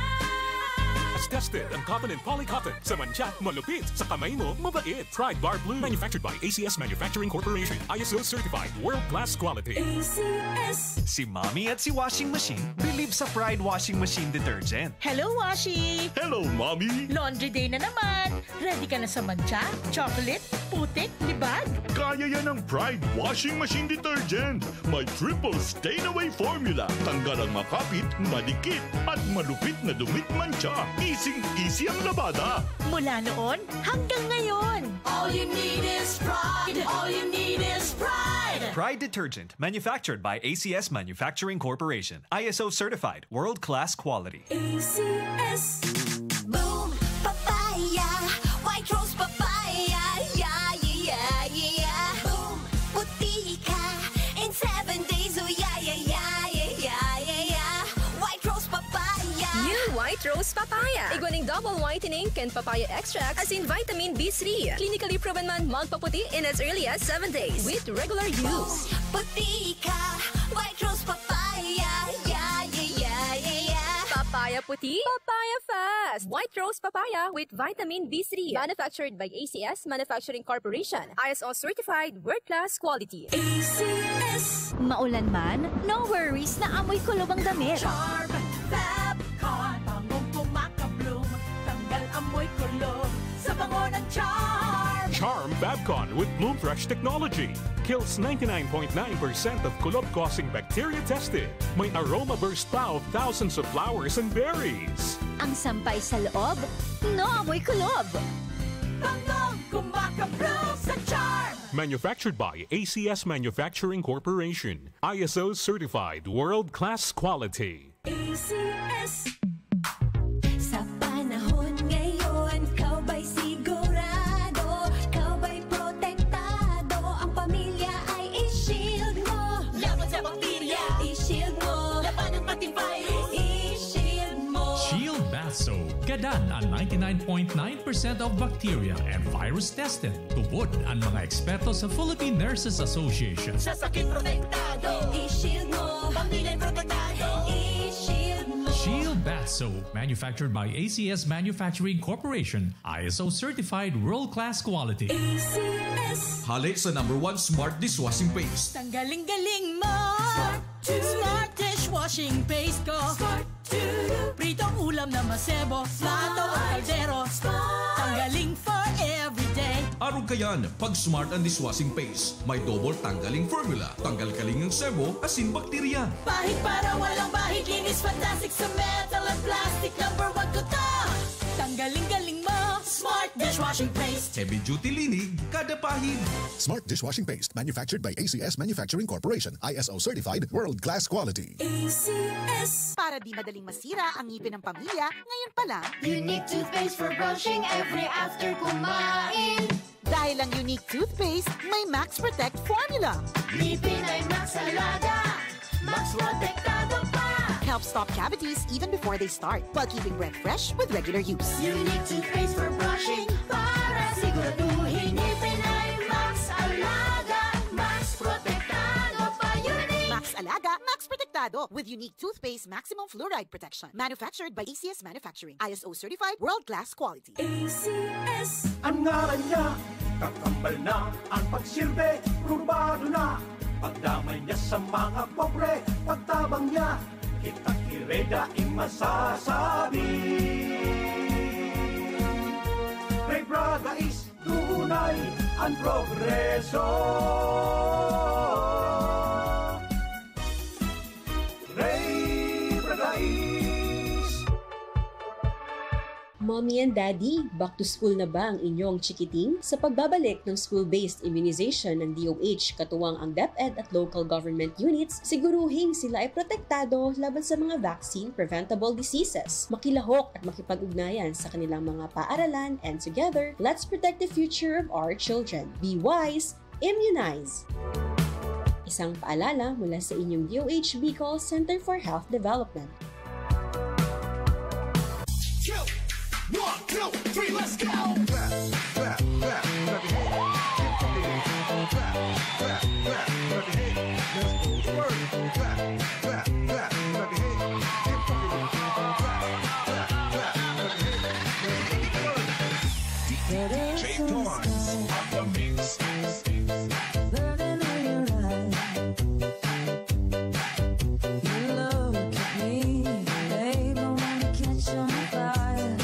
Tested ang cotton and poly cotton. Sa mancha, malupit. Sa kamay mo, mabait. Pride Bar Blue. Manufactured by A C S Manufacturing Corporation. I S O certified. World class quality. A C S. Si Mommy at si Washing Machine believe sa Pride Washing Machine Detergent. Hello, Washi! Hello, Mommy! Laundry day na naman! Ready ka na sa mancha, chocolate, putik, libag? Kaya yan ng Pride Washing Machine Detergent. May triple stain away formula. Tanggal ang makapit, madikit, at malupit na dumi at mancha. Easy-easy ang labada. Mula noon hanggang ngayon. All you need is Pride. All you need is Pride. Pride Detergent, manufactured by A C S Manufacturing Corporation. I S O certified, world-class quality. A C S. Boom Papaya, White Rose Papaya, yeah, yeah, yeah. Boom, puti ka in seven days, oh yeah, yeah, yeah. White Rose Papaya. New White Rose Papaya. Igwa ning double whitening kan papaya extract asin vitamin B three. Clinically proven man magpaputi in as early as seven days with regular use. Boom, puti ka, White Rose Papaya, yeah, yeah, yeah, yeah, yeah. Papaya puti, papaya fast. White Rose Papaya with vitamin B three. Manufactured by A C S Manufacturing Corporation. I S O certified, world class quality. A C S. Maulan man, no worries na amoy kulob ang damit. Charm Fab Con, bangong kumakabloom, Bango ng Charm! Charm Babcon with Bloom Fresh technology kills ninety-nine point nine percent of kulob-causing bacteria tested. May aroma burst pa of thousands of flowers and berries. Ang sampay sa loob, naamoy kulob. Bangong kumakablog sa Charm! Manufactured by A C S Manufacturing Corporation. I S O certified world-class quality. A C S. Sa panahon ngayon, kaubay sigurado, kaubay protektado, ang pamilya ay i-shield mo. Laban sa bakterya, i-shield mo. Labanan pati virus, i-shield mo. Shield Bath Soap, gadan an ninety-nine point nine percent of bacteria and virus tested. Tubod an mga eksperto sa Philippine Nurses Association. Sa sakit protektado, i-shield mo. Pamilya protektado, i-shield mo. Shield Bath Soap, manufactured by A C S Manufacturing Corporation, I S O certified world-class quality. A C S. Hale sa number one smart dishwashing paste. Tanggaling-galing mo. Smart. Smart dishwashing paste ko. Smart. Pritong ulam na masebo, plato o kaldero. Tanggaling for everyday. Arog kayan, pag Smart ang dishwashing paste, may double tanggaling formula. Tanggal kaling ang sebo, asin bakterya. Pahid para walang bahid, linis fantastic sa metal at plastic. Number one ko to. Tanggaling-galing mo, Smart dishwashing paste. Heavy duty linig, kada pahid. Smart dishwashing paste, manufactured by A C S Manufacturing Corporation, I S O certified, world class quality. A C S. Para di madaling masira ang ngipin ng pamilya, ngayon pa lang. Unique toothpaste for brushing every after kumain. Dahil ang Unique Toothpaste may Max Protect Formula. Ngipin ay Max Alaga, Max Protektado pa. Helps stop cavities even before they start, while keeping breath fresh with regular use. Unique Toothpaste for brushing, para siguraduhin ngipin ay Max Alaga, Max Protektado pa. Unique. Max Alaga, Max Protektado, with Unique Toothpaste Maximum Fluoride Protection. Manufactured by A C S Manufacturing. I S O certified, world class quality. A C S. An ngaran niya, kakambal na an pagsirbe, probado na. Pagdamay niya sa mga pobre, pagtabang niya, kitang kireda in masasabi. Rey Braga is tunay an progreso. Rey Braga is. Mommy and Daddy, back to school na ba ang inyong chikiting? Sa pagbabalik ng school-based immunization ng D O H, katuwang ang DepEd at local government units, siguruhing sila ay protektado laban sa mga vaccine-preventable diseases. Makilahok at makipag-ugnayan sa kanilang mga paaralan, and together, let's protect the future of our children. Be wise, immunize! Isang paalala mula sa inyong D O H Bicol Center for Health Development. One, two, three, let's go! Clap, clap, clap, clap your hands. Get funky. Clap, clap, clap, clap your hands. Let's go to work. Clap, clap, clap, clap your hands. Get funky. Clap, clap, clap, clap your hands. Let's go to work. D J Torrance on the mix. Burning in your eyes. You look at me, babe, I wanna catch on fire.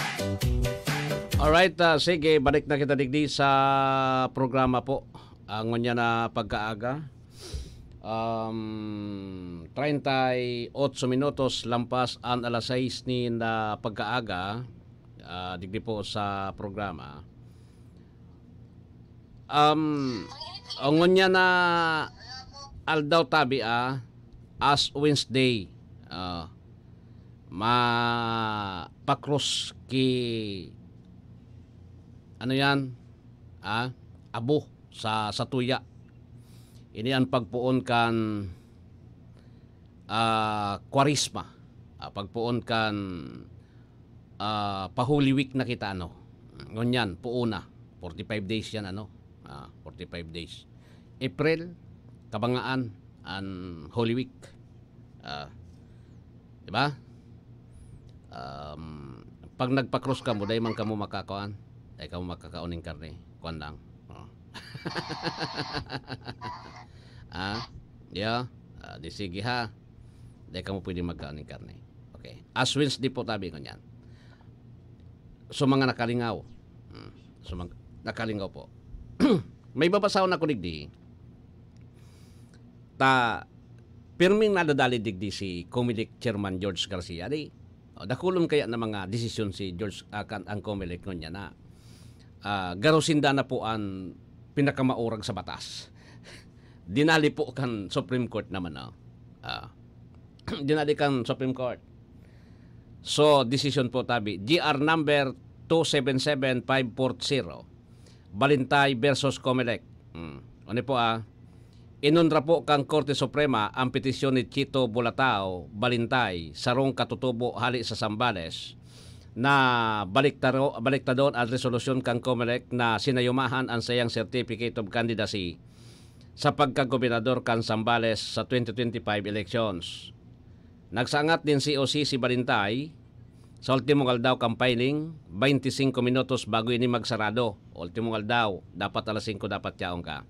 Alright, ah, sige, balik na kita digdi sa programa po. Ah, ngunyan na pagkaaga. Um, treinta y ocho minutos lampas an alas sais nin, ah, pagkaaga, ah, digdi po sa programa. Um, o ngunyan na aldaw tabi, ah, Ash Wednesday, ah, mapakros ki, ano yan? Ah, abo sa, sa tuya. Ini an pagpoon kan, ah, Kwaresma. Ah, pagpoon kan, ah, pa-Holy Week na kita, ano. Ngunyan, poon na. Forty-five days yan, ano. Ah, forty-five days. April, kabangaan, an Holy Week. Ah, di ba? Um, pag nagpakros kamo, dai man kamo makakaon. Dai kamo makakaon nin karne. Kuwan lang. Oh. Ah, yeah. Ah, di sige ha. Dai kamo pwede magkaon nin karne. Okay. Ash Wednesday po tabi ngunyan. So, mga nakalingaw. Hmm. So, mag-, nakalingaw po. May babasahon ako digdi. Ta, pirming nadadali digdi si Comelec Chairman George Garcia. Di, oh, dakulon kaya na mga desisyon si George, ah, kan, ang Comelec ngunyan na, ah, garo sinda na po an pinakamaurag sa batas. Dinali po kan Supreme Court naman, no? Ah, dinali kan Supreme Court. So, desisyon po tabi. G R number two seven seven five four zero. Balintay versus Comelec. Hmm. Ano po, ah? Inonra po kan Korte Suprema ang petisyon ni Chito Bulatao Balintay, sarong katutubo hali sa Zambales, na baliktaro-, baliktadon ang resolusyon kan Comelec na sinayumahan ang sayang Certificate of Candidacy sa pagkagobernador kan Zambales sa twenty twenty-five elections. Nagsangat nin C O C si Balintay sa ultimong aldaw kan filing, twenty-five minutos bago ini magsarado. Ultimong aldaw, dapat alas singko dapat yaon ka.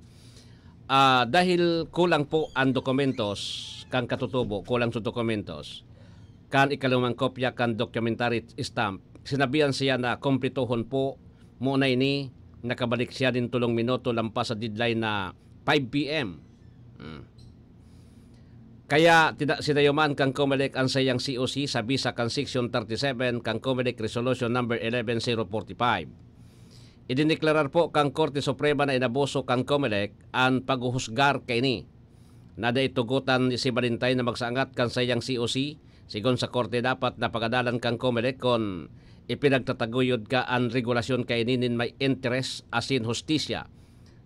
Ah, dahil kulang po ang dokumentos, kan katutubo, kulang sa dokumentos, kan ikalumang kopya kan documentary stamp, sinabihan siya na kumplituhon po muna ini, nakabalik siya nin tolong minuto lampas sa deadline na five P M. Hmm. Kaya tina-, sinayuman kan Comelec ang sayang C O C sa bisa kan Section thirty-seven kan Comelec Resolution Number eleven zero forty-five. Idineklarar po kan Korte Suprema na inabuso kan Comelec an paghuhusgar kaini. Nada itugotan si Balintay na magsangat kan sayang C O C. Sigon sa korte, dapat na pagadalan kan Comelec kun ipinagtataguyod ka an regulasyon kaini nin may interes asin hustisya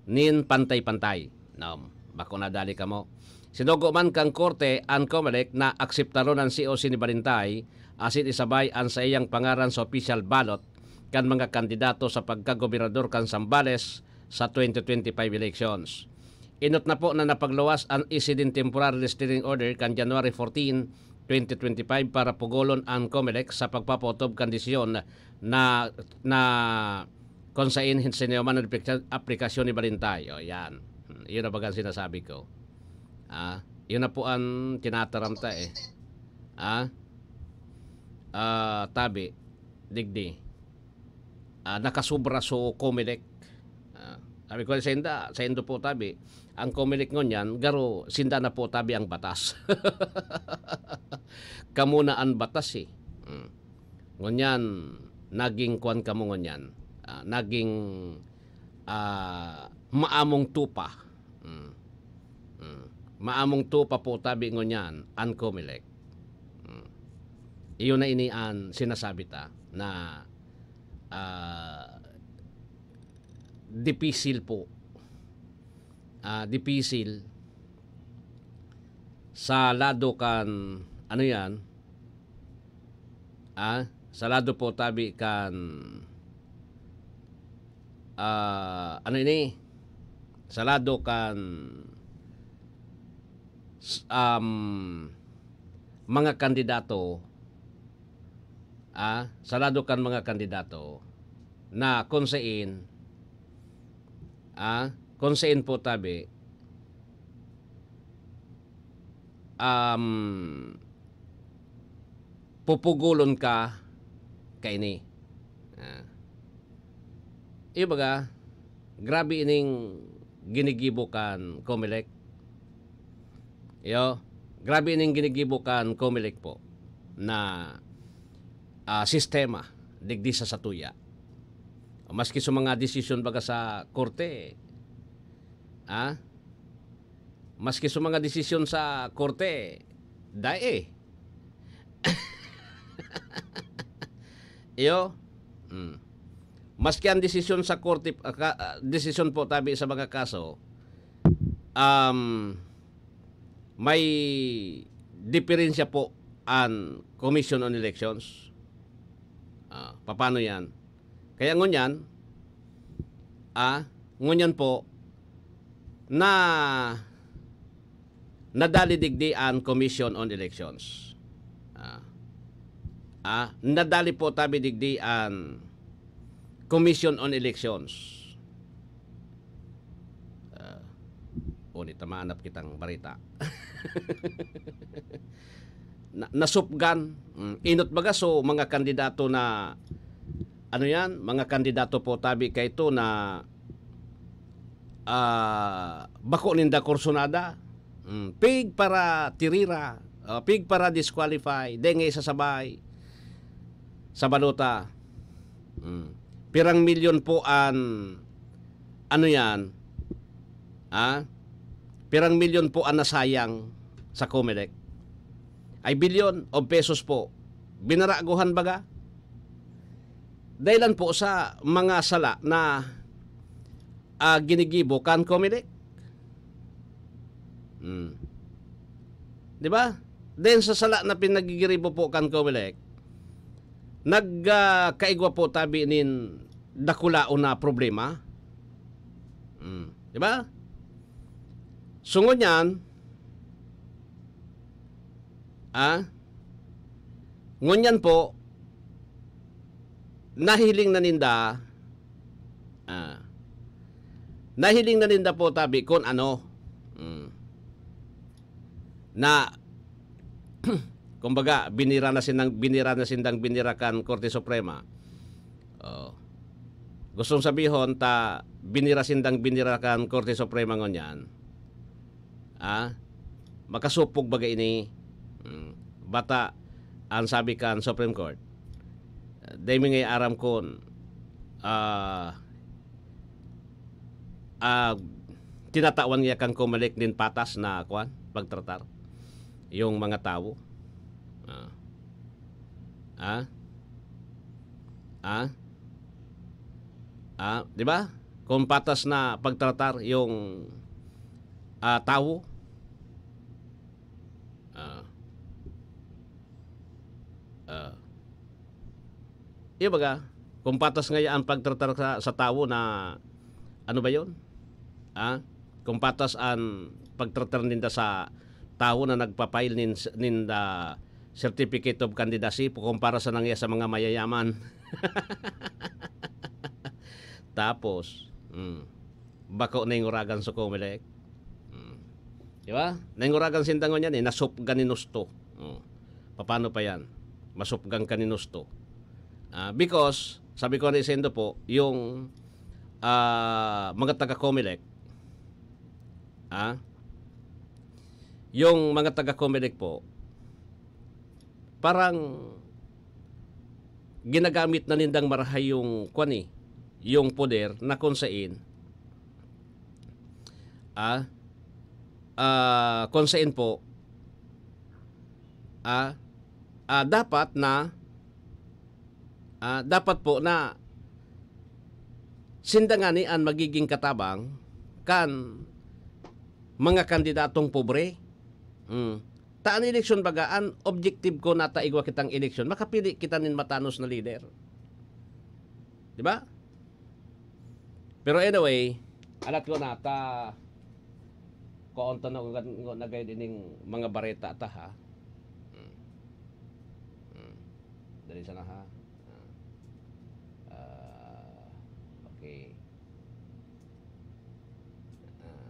nin pantay-pantay. Nam, bako na dali kamo. Sinugo man kan korte an Comelec na akseptaron an C O C ni Balintay asin isabay an saiyang pangaran sa official ballot kan mga kandidato sa pagkagobernador kan Zambales sa twenty twenty-five elections. Inot na po na napagluwas an isi nin temporary restraining order kan January fourteen, twenty twenty-five para pugolon ang Comelec sa pagpapaotob kan desisyon na, na kung sain hin-, sinayuman an aplikasyon, aplikasyon ni Balintay. O, yan. Hmm, yun ang bagang sinasabi ko. Ah, yun na po ang tinataram ta eh. Ah, ah, tabi, digdi. Ah, nakasubra so Comelec. Ah, sabi ko sa inda, sa indo po tabi, ang Comelec ngunyan, garo sinda na po tabi ang batas. Kamo na an batas eh. Mm. Ngunyan, naging kwan kamo ngunyan. Ah, naging, ah, maamong tupa. Mm. Mm. Maamong tupa po tabi ngunyan, an Comelec. Mm. Iyon na ini an sinasabi ta na, ah, dipisil po. Ah, dipisil sa lado kan, ano yan? Ah, sa lado po tabi kan, ah, ano ini? Sa lado kan, s-, um, mga kandidato, ah, sa lado kan mga kandidato na kung sain, ah, kung sain po tabi, um, pupugulon ka kaini. Ah. Iyo baga, grabe ining ginigibo kan Comelec. Iyo, grabe ining ginigibo kan Comelec po na, ah, sistema digdi sa satuya. Maski sa mga desisyon baga sa korte, ah, maski sa mga desisyon sa korte, dai eh. Iyo, mm. Maski ang desisyon sa korte, ah, ka-, ah, desisyon po tabi sa mga kaso, um, may diferensya po ang Commission on Elections. Ah, paano yan? Kaya ngunyan, ah, ngunyan po, na nadali digdi an Commission on Elections. Ah, ah, nadali po tabi digdi an Commission on Elections. Ah, unit na maanap kitang barita. Na, nasupgan, mm, inot baga so mga kandidato na ano yan, mga kandidato po tabi kaito na, ah, bako ninda kursunada. Mm, pig para tirira, ah, pig para disqualify, dengay sasabay sa balota. Mm. Pirang milyon po an, ano yan, ah? Pirang milyon po an nasayang sa Comelec? Ay, bilyon of pesos po. Binaraguhan baga? Dahilan po sa mga sala na, ah, ginigibo kan Comelec. Hmm. Di ba? Then sa sala na pinagigiribo po kan Comelec, nag, ah, kaigwa po tabi nin dakulaon na problema. Hmm. Di ba? So, ngunyan, ah, ngunyan po, nahiling na ninda, ah, nahiling na ninda po tabi kun ano, mm, na, kumbaga, binira na sindang, binira na sindang binira kan Korte Suprema. Oh. Gustong sabihon ta, binira sindang binira kan Korte Suprema ngunyan. Ah, makasupog baga ini. Mm. Bata, ang sabi kan Supreme Court, "Dai mi ngay aram kun, ah, ah, tinatawan niya kan Comelec nin patas na, kwan, pagtratar yung mga tawo." Ah. Ah? Ah? Ah, di ba? Kung patas na pagtratar yung, ah, tawo. Ah. Ah. Yung baga, kung patas nga ang pagtratar sa, sa tawo na, ano ba yun? Ah? Kung patas ang pagtratar ninda sa tawo na nagpa-file nin, ninda certificate of candidacy kumpara sa nangya sa mga mayayaman. Tapos, mm, bako na yung uragan sa Comelec. Mm. Di ba? Na yung uragan sinda ngunyan eh, nasupgan ni Nusto. Oh. Paano pa yan? Masupgan ka ni Nusto. Ah, because, sabi ko ni Sendo po, yung, ah, mga taga Comelec, ah, yung mga taga Comelec po, parang ginagamit na nindang marahay yung, kwan eh, yung poder na kung sain, ah, ah, kung sain po, ah, ah, dapat na, ah, dapat po na sinda ngani an magiging katabang kan mga kandidatong pobre. Hmm. Ta an eleksyon baga, an objective ko na ta igwa kitang eleksyon, makapili kita nin matanos na lider. Di ba? Pero anyway, alat ko na, ta, kuon ta na, na gayod ining mga bareta ta, ha? Hmm. Hmm. Dali sana, ha? Ah. Ah, okay. Ah.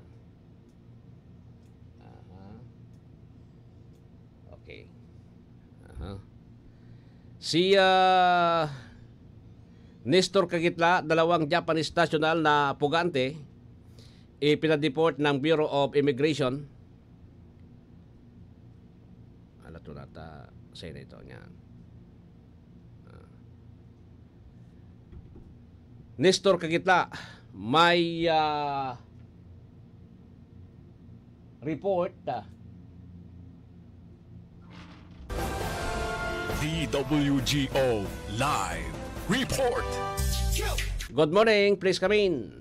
Aha. Okay. Aha. Si, ah, Nestor Kagitla, dalawang Japanese national na pugante, ipinadeport ng Bureau of Immigration. Alat ko nata sa ito niyan. Ah. Nestor Kagitla, may, ah, report, ah. D W G O Live Report. Good morning, please come in.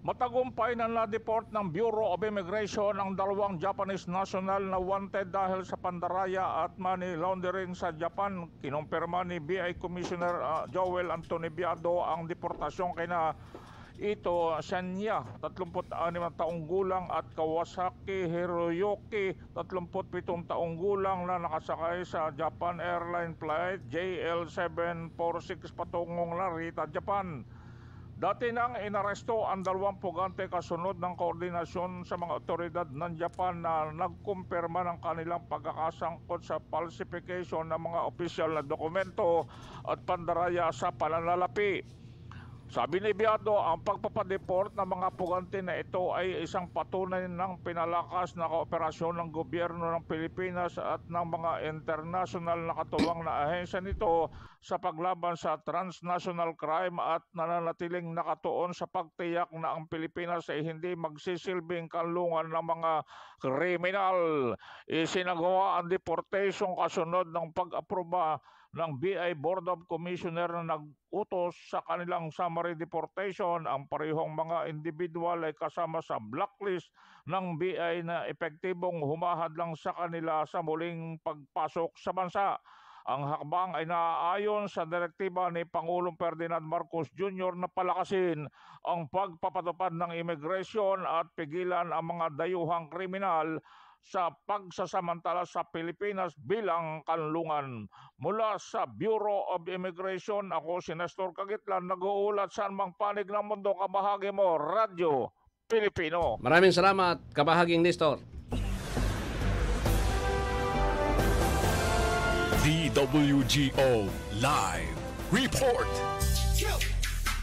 Matagumpay na na-deport ng Bureau of Immigration ang dalawang Japanese national na wanted dahil sa pandaraya at money laundering sa Japan. Kinumpirma ni B I Commissioner, ah, Joel Anthony Biado ang deportasyon kina Ito Shanya, tatlumput anim na taong gulang, at Kawasaki Hiroyuki, tatlumput pitong taong gulang, na nakasakay sa Japan Airline Flight J L seven four six patungong Narita, Japan. Dati nang inaresto ang dalawang pugante kasunod ng koordinasyon sa mga otoridad ng Japan na nagkumpirma ng kanilang pagkakasangkot sa falsification ng mga opisyal na dokumento at pandaraya sa pananalapi. Sabi ni Biado, ang pagpapadeport ng mga pugante na ito ay isang patunay ng pinalakas na kooperasyon ng gobyerno ng Pilipinas at ng mga internasyonal na katuwang na ahensya nito sa paglaban sa transnational crime at nananatiling nakatuon sa pagtiyak na ang Pilipinas ay hindi magsisilbing kanlungan ng mga kriminal. Isinagawa ang deportation kasunod ng pag-aproba ng B I Board of Commissioner na nag-utos sa kanilang summary deportation. Ang parehong mga individual ay kasama sa blacklist ng B I na epektibong humahadlang sa kanila sa muling pagpasok sa bansa. Ang hakbang ay naaayon sa direktiba ni Pangulong Ferdinand Marcos Junior na palakasin ang pagpapatupad ng imigrasyon at pigilan ang mga dayuhang kriminal sa pagsasamantala sa Pilipinas bilang kanlungan. Mula sa Bureau of Immigration, ako si Nestor Kagitlan, nag-uulat sa anumang panig ng mundo, kabahagi mo, Radyo Pilipino. Maraming salamat, kabahaging Nestor. D W G O Live Report. Kill.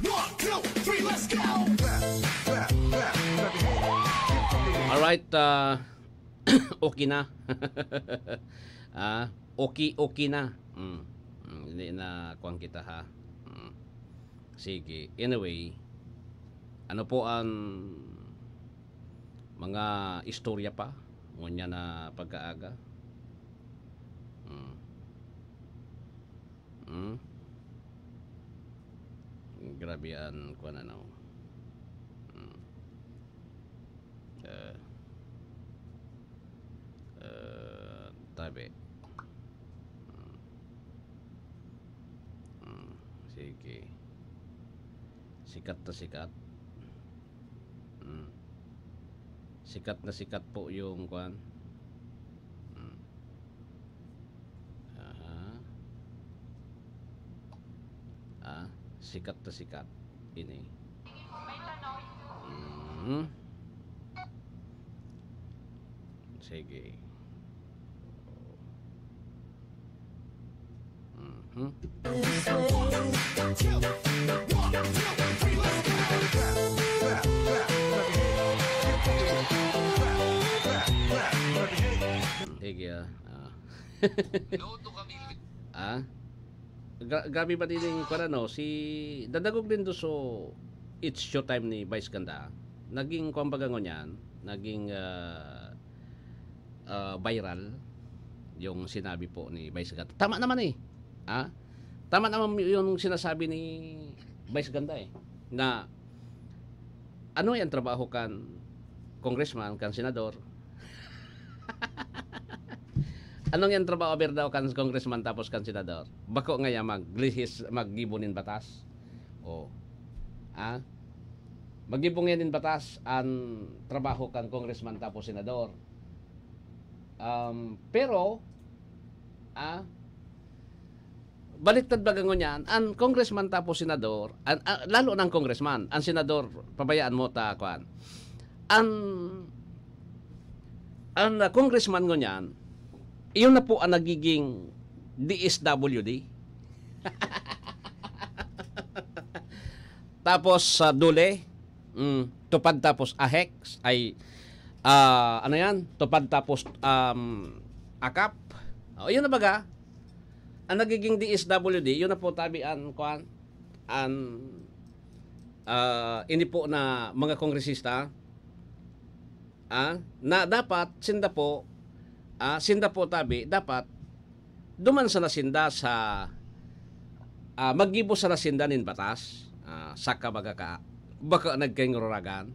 One, two, three, let's go. Clap, clap, clap, clap your hands. Keep the beat. Alright, ah, okay na. Ah, okay, okay na. Mm. Mm, hindi na kuwan kita, ha. Mm. Sige. Anyway, ano po ang mga istorya pa ngunyan na pagkaaga? Mm. Mm. Grabe an kuwan, ano. Mm. Ah. Ah, tabi. Mm. Mm, sige. Sikat na sikat. Mm. Sikat na sikat po yung kuwan. Mm. Aha. Ah, sikat na sikat. Ini. Mm. Sige. Mhm. Sige, ah. Ah. Ah? Gra-, grabe ba din yung, kuwan, ano, si, dadagog din do, so, it's showtime ni Vice Ganda. Naging, kumbaga, ngunyan, naging, ah, ah, viral yung sinabi po ni Vice Ganda. Tama naman eh. Ah? Tama naman yung sinasabi ni Vice Ganda eh, na ano yung trabaho kan congressman, kan senador? Anong yan trabaho aber daw kan congressman tapos kan senador? Bako ngaya maglihis-, maggibo nin batas? Oh. Ah? Maggibo ngayon nin batas ang trabaho kan congressman tapos senador. Um, pero, ah, baliktad baga ngunyan, ang congressman tapos senador, an, ah, lalo na ang congressman, ang senador, pabayaan mo ta, kuwan. Ang, ang, ah, congressman ngunyan, iyon na po ang nagiging D S W D. Tapos sa DOLE, mm, TUPAD tapos AHEX, ay, ah, ano yan? TUPAD tapos, um, AKAP. O, yun na baga. Ang nagiging D S W D, yun na po tabi an, kuwan, an, ah, ini po na mga kongresista, ah, na dapat sinda po, ah, sinda po tabi, dapat duman sana sinda sa, ah, maggibo sana sinda nin batas. Ah, saka baga ka, baka nagkaingururagan.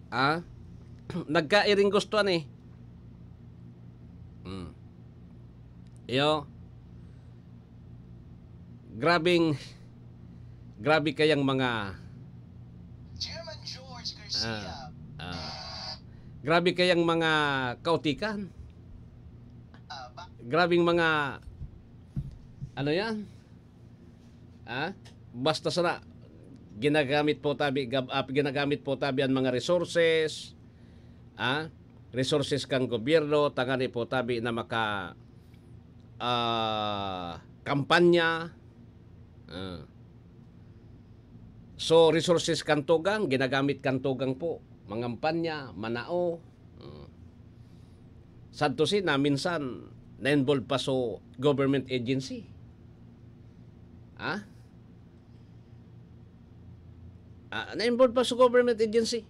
Ah, nagkairing gusto ani. Hmm. Iyo, grabing, grabe kayang mga, Chairman George Garcia. Ah, ah. Grabe kayang mga kautikan. Ah, ba- Grabing mga, ano yan? Ah? Basta sana, Ginagamit po tabi gab ah, ginagamit po tabi an mga resources, ah, resources kan gobyerno tangani po tabi na maka ah, kampanya. Ah. So, resources kan tugang, ginagamit kan tugang po. Mangampanya, manao. Ah. Sad to say na minsan na-involve pa so government agency. Ah? Ah, na-involve pa so government agency.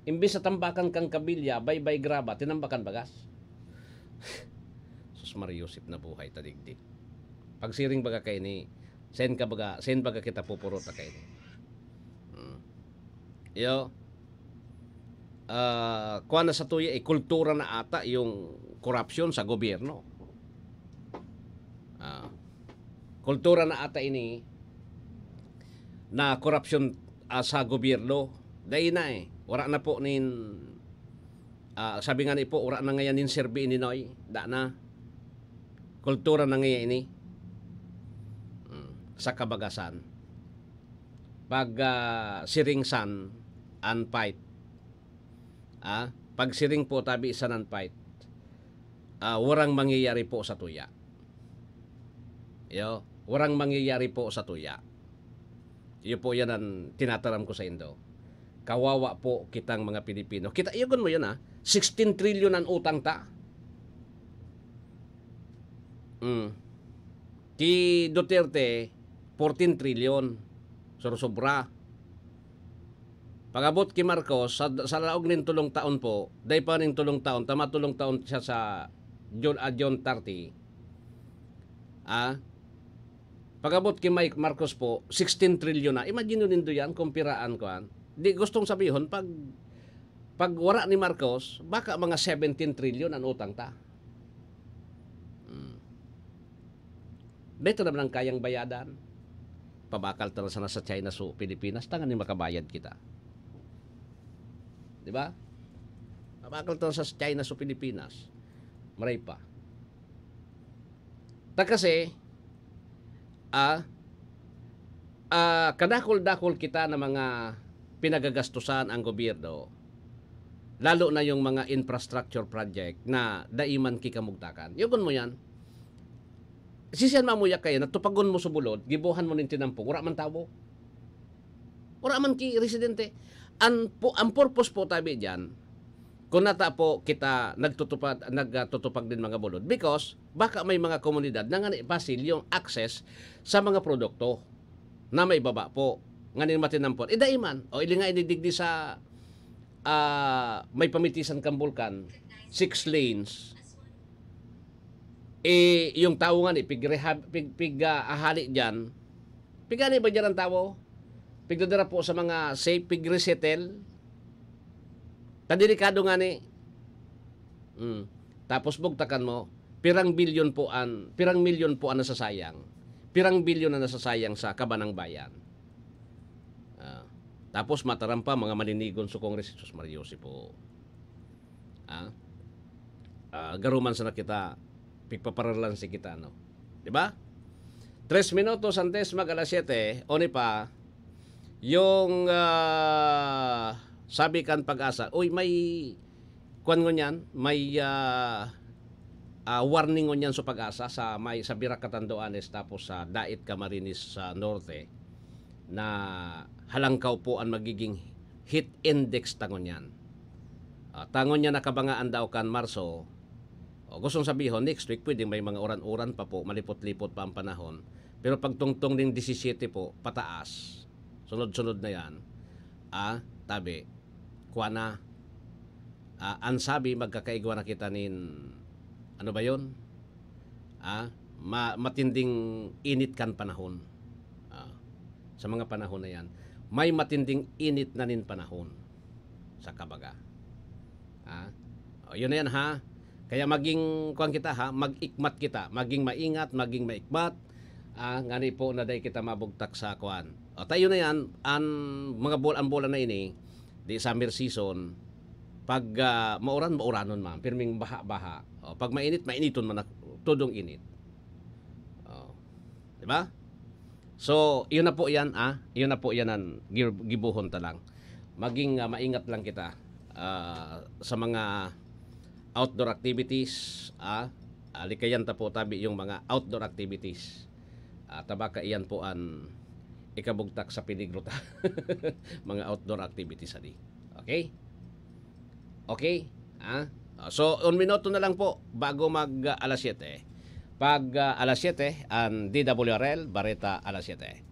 Imbis na tambakan kan kabilya, baybay graba, tinambakan bagas. Sus Maria Josep, nabuhay ta digdi. Pagsiring baga kaini, sen ka baga, sen baga kita pupurot ta kaini. Hmm. Iyo, ah, kuwan na sa tuya, eh, kultura na ata yung korupsyon sa gobyerno. Ah, kultura na ata ini na korupsyon, ah, sa gobyerno. Dai na, eh. Wara na po nin, ah, sabi nga ni po, wara na ngayon nin serbi ini, Noy. Da na. Kultura na ngayon ini. Mm, sa kabagasan. Pag, ah, siring san an fight. Ah, pag siring po tabi san an fight. Ah, warang mangyayari po sa tuya. Iyo, warang mangyayari po sa tuya. Iyo po yan ang tinataram ko sa indo. Kawawa po kitang mga Pilipino. Kita, iyagon mo yun, ah. Sixteen trillion ang utang ta. Mm. Ki Duterte, fourteen trillion. Sursobra. Pag-abot ki Marcos, sa, sa laog nin tulong taon po, dai pa nin tulong taon, tama tulong taon siya sa June, ah, June thirty. Ah, pag-abot ki Mike Marcos po, sixteen trillion na. Imagine nindo yan kung piraan, kuan. Di gustong sabihon, pag, pag wara ni Marcos, baka mga seventeen trillion ang utang ta. Hmm. Dito naman ang kayang bayadan. Pabakal ta na sana sa China so Pilipinas, tangan ni makabayad kita. Di ba? Pabakal ta na sa China so Pilipinas. Maray pa. Ta kasi, ah, ah, kadakol-dakol kita na mga pinagagastusan ang gobyerno, lalo na yung mga infrastructure project na dai man ki kamugtakan. Yugon mo yan. Sisian mamuya kayo, natupagon mo sa bulod, gibuhan mo nin tinampong, wala man tawo. Wala man ki residente. Ang, pu- ang purpose po tabi dyan, kung nata po kita nagtutupad, nagtutupag din mga bulod, because baka may mga komunidad na ngani pasil yung access sa mga produkto na may baba po. Nganing matinampon. Idai man, o ili nga inidigdi sa, ah, may pamitisan kang bulkan, six lanes. Eh, yung tawo nga ni, pig-rehab, pig, pig, ah, ahali dyan. Pigani ba dyan ang tawo? Pigdadara po sa mga safe, pig-resettle. Kadelikado nga ni. Mm. Tapos bugtakan mo, pirang bilyon po an, pirang milyon po ang nasasayang. Pirang bilyon ang nasasayang sa kaban ng bayan. Ah, tapos mataram pa, mga maninigon sa Congress, Jesus Mario, si po. Ah, ah, garuman sana kita, pigpaparalan si kita, no? Di ba? Tres minutos antes mag alas siyete, o ni pa, yung, ah, sabi kan Pag-asa, uy, may, kwan ngunyan, may, ah, ah, warning ngunyan sa Pag-asa sa may, sa Virac Catanduanes, tapos sa Dait Camarines sa Norte, na halangkaw po ang magiging heat index ta ngunyan. Ah, ta ngunyan nakabangaan daw kan Marso, o gustong sabihon, next week pwedeng may mga uran-uran pa po, malipot-lipot pa ang panahon. Pero pagtungtong ding disisiyete po, pataas. Sunod-sunod na yan. Ah, tabi, kuha na. Ah, ang sabi, magkakaigwa na kita nin, ano ba yun? Ah, ma- matinding init kan panahon. Ah, sa mga panahon na yan, may matinding init na nin panahon. Sa kabaga. Ah, o, yun na yan, ha. Kaya maging, kuwan kita, ha, mag-ikmat kita, maging maingat, maging maikmat, ah, ngani po na dai kita mabugtak sa kuwan. O, tayo na yan, ang mga bul-, ang bulan na ini, di summer season, pag, ah, mauran, mauranon man, pirming baha-baha. O, pag mainit, mainiton man, na- tudong init. O, di ba? So, yun na po yan, ah. Yun na po yan ang gi-, gibohon ta lang. Maging, ah, maingat lang kita, ah, sa mga outdoor activities, ah. Ah, likayan ta po tabi yung mga outdoor activities. Ah, ta baka iyan po an ikabugtak sa peligro ta. Mga outdoor activities, adi. Okay? Okay? Ah? Ah, so, un minuto na lang po bago mag, ah, alas siyete. Pag, ah, alas siyete, ang D W R L, Bareta alas siyete.